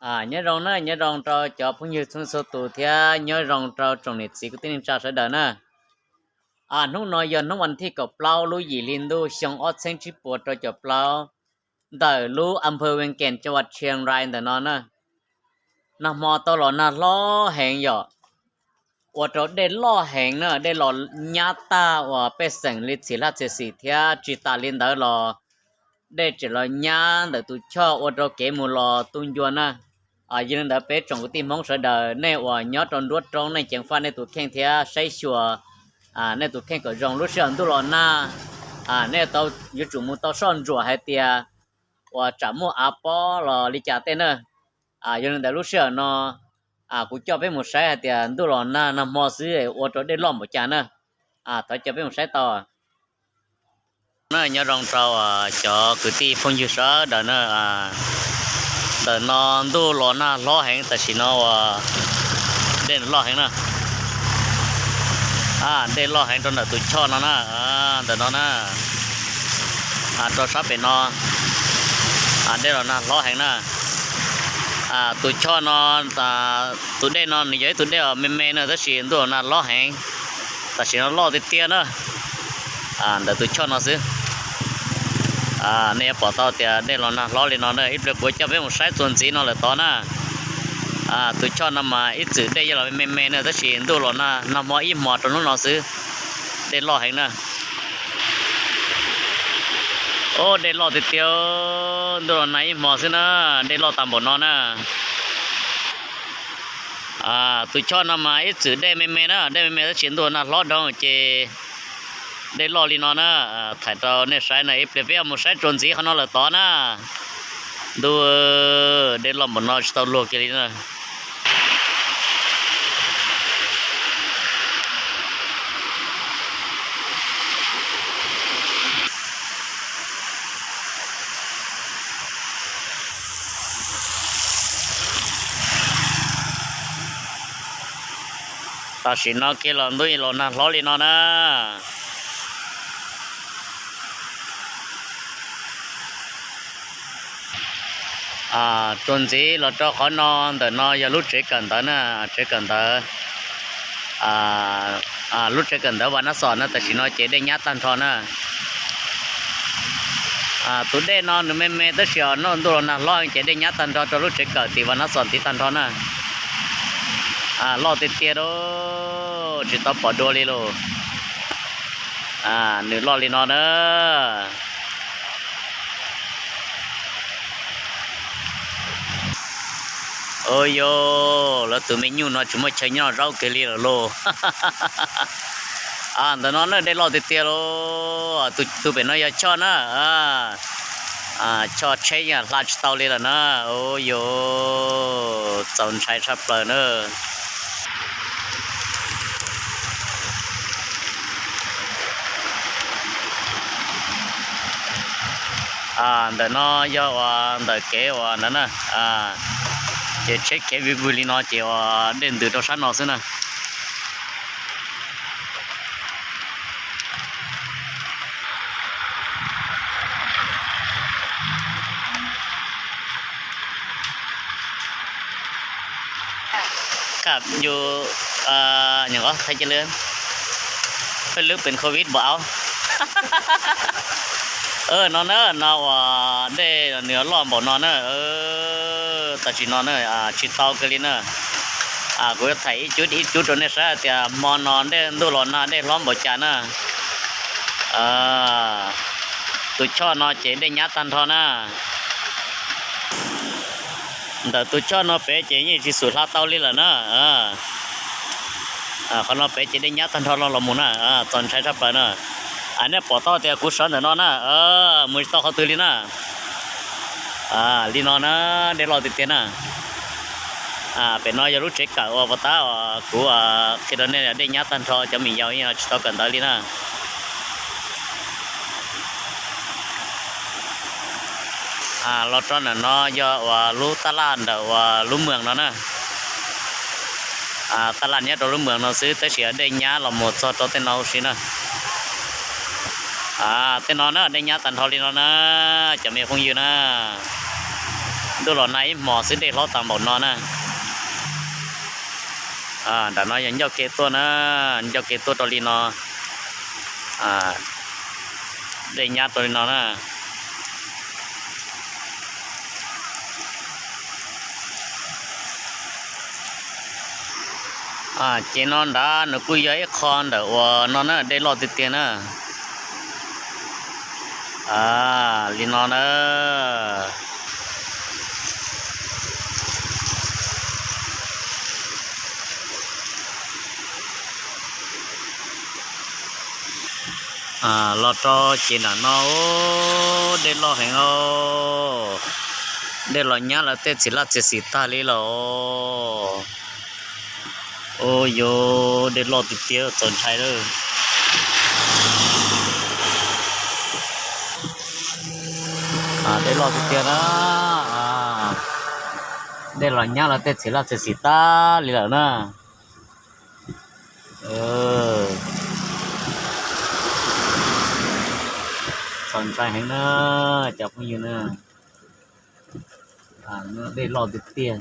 Nyob zoo na, nyob zoo rau cov phooj ywg txhua txhua tus thiab nyob zoo rau tsoom niam txiv kwv tij neej tsa sawv daws na. Hnub no yog hnub vas thib kaum plaub lub yim hli ntuj xyoo ob txheeb tsib puas rau caum plaub ntawm lub a phw Vees Kees cov vaj Tshias Rais ntawm no na. Nag hmo tau los nag hlob heev yom, ua rau dej loj heev na, dej los nyab tag uas pej xeem li txhim hlab txhia xim thiab tsis tas li ntawd los dej tseem los nyab ntawm tus choj ua rau kev mus los tu ncua na. Yog li ntawd peb tsoom kwv tij Hmoob sawv daws nej uas nyob rau nruab roob nej ceev faj nej tus kheej thiab saib xyuas nej tus kheej kom zoo lub sij hawm ntuj los nag. Nej yuav tsum mus tau soj ntsuam hais tias uas tsam muaj av pob los li cas tej na. Yog li ntawd lub sij hawm no kuv coj peb mus saib hais tias ntuj los nag nag hmo xwb ua rau dej loj npaum cas na. Thov coj peb mus saib tau. Nyob zoo rau cov kwv tij phooj ywg sawv daws na. Ntawm no ntuj los nag hlob heev tam sim no uas dej loj heev na. Dej loj heev rau ntawm tus choj no na, ntawm no na. Rau sab pem no dej los nag hlob heev na. Tus choj no, tus dej no nws yog ib tug dej uas me me na tab sis ntuj los nag hlob heev, tam sim no loj tiag tiag na. Ntawm tus choj no xwb. Nej yuav pom tau tias dej los nag hlob li no na, ib pliag kuv coj peb mus saib txuas ntxiv no lawm tod na. Tus choj no mas ib txwm dej yeej los me me na tab sis ntuj los nag, nag hmo ib hmos rau hnub no xwb, dej loj heev na. Dej loj tiag tiag, ntuj los nag ib hmos xwb na, dej loj tag npaum no na. Tus choj no mas ib txwm dej me me na, dej me me tab sis ntuj los nag hlob dhau ces dej loj li no na. Thaij rau nej saib na, ib pliag peb yuav mus saib txuas ntxiv qhov no lawm tod na. Ntuj, dej loj npaum no tsis tau luag kiag li na. Tam sim no kiag los ntuj los nag hlob li no na. Txuas ntxiv los rau qhov no, ntawm no yog lub tsev kawm ntawv na, tsev kawm ntawv, lub tsev kawm ntawv Vas Nab Xom na, tam sim no ces dej nyab tag nrho na. Tus dej no nws me me tab sis ntuj los nag hlob ces dej nyab tag nrho rau lub tsev kawm tim Vas Nab Xom tiv tag nrho na. Loj tiag tiag, tsis tau pom dua li lauj. Nws loj li no na. Ua yog lawv tus me nyuj no tsis muaj chaw nyob zaub kiag li lawm lauj. Ntawm no na dej loj tiag tiag lauj. Tus pem no yog choj na. Choj tsheb yeej hla tsis tau li lawm na. Ua yog txaus ntshai tshaj plaws na. Ntawm no yog uas ntawm kev uas ntawd na, ces tsheb kev vij vwg li no ces uas dej ntws rau sab no xwb na. Kab yus, nyuam qhuav qhia cia li, peb lub pes covid npaum au. No na, no uas dej nws loj npaum no na, tam sim no na, tsis tau kiag li na. Kuv yuav thaij ib cub ib cub rau nej saib tias hmo no dej ntuj los nag dej hlob npaum cas na. Tus choj no ces dej nyab tag nrho na. Ntawm tus choj no pem ces yeej tsis xum hla tau li lawm na. Qhov no pem ces dej nyab tag nrho no los mus na, txaus ntshai tshaj plaws na. Nej pom tau tias kuv sawv ntawm no na, mus tsis tau qhov twg li na. Li no na, dej loj tiag tiag na. Pem no yog lub tsev kawm uas puas tab kuv qhia rau nej dej nyab tag nrho, cov me nyuam yaus yeej tsis tau kawm ntawv li na. Los rau ntawm no yog uas lub taj laj ntawm uas lub moos no na. Taj laj nyob rau lub moos no xwb tab sis dej nyab los mus txog rau tej no huv si na. Tej no na dej nyab tag nrho li no na, cov me phooj ywg na. Ntuj los nag ib hmos xwb dej hlob tas npaum no na. Nram no yog ncauj ke tuaj na, ncauj ke tuaj rau li no, dej nyab rau li no na. Ces no nrad nws kuj yog ib qho ntawm uas no na, dej loj tiag tiag na. Li no na. Los rau ces nram no, dej loj heev os. Dej los nyab lawv tej txiv laj txiv xim tag li lawm. Ua yuv, dej loj tiag tiag txaus ntshai lawm. Dej loj tiag tiag na. Dej los nyab lawv tej txiv laj txiv xim tag li lawm na. Txaus ntshai heev na, cov phooj ywg na. Dej loj tiag tiag.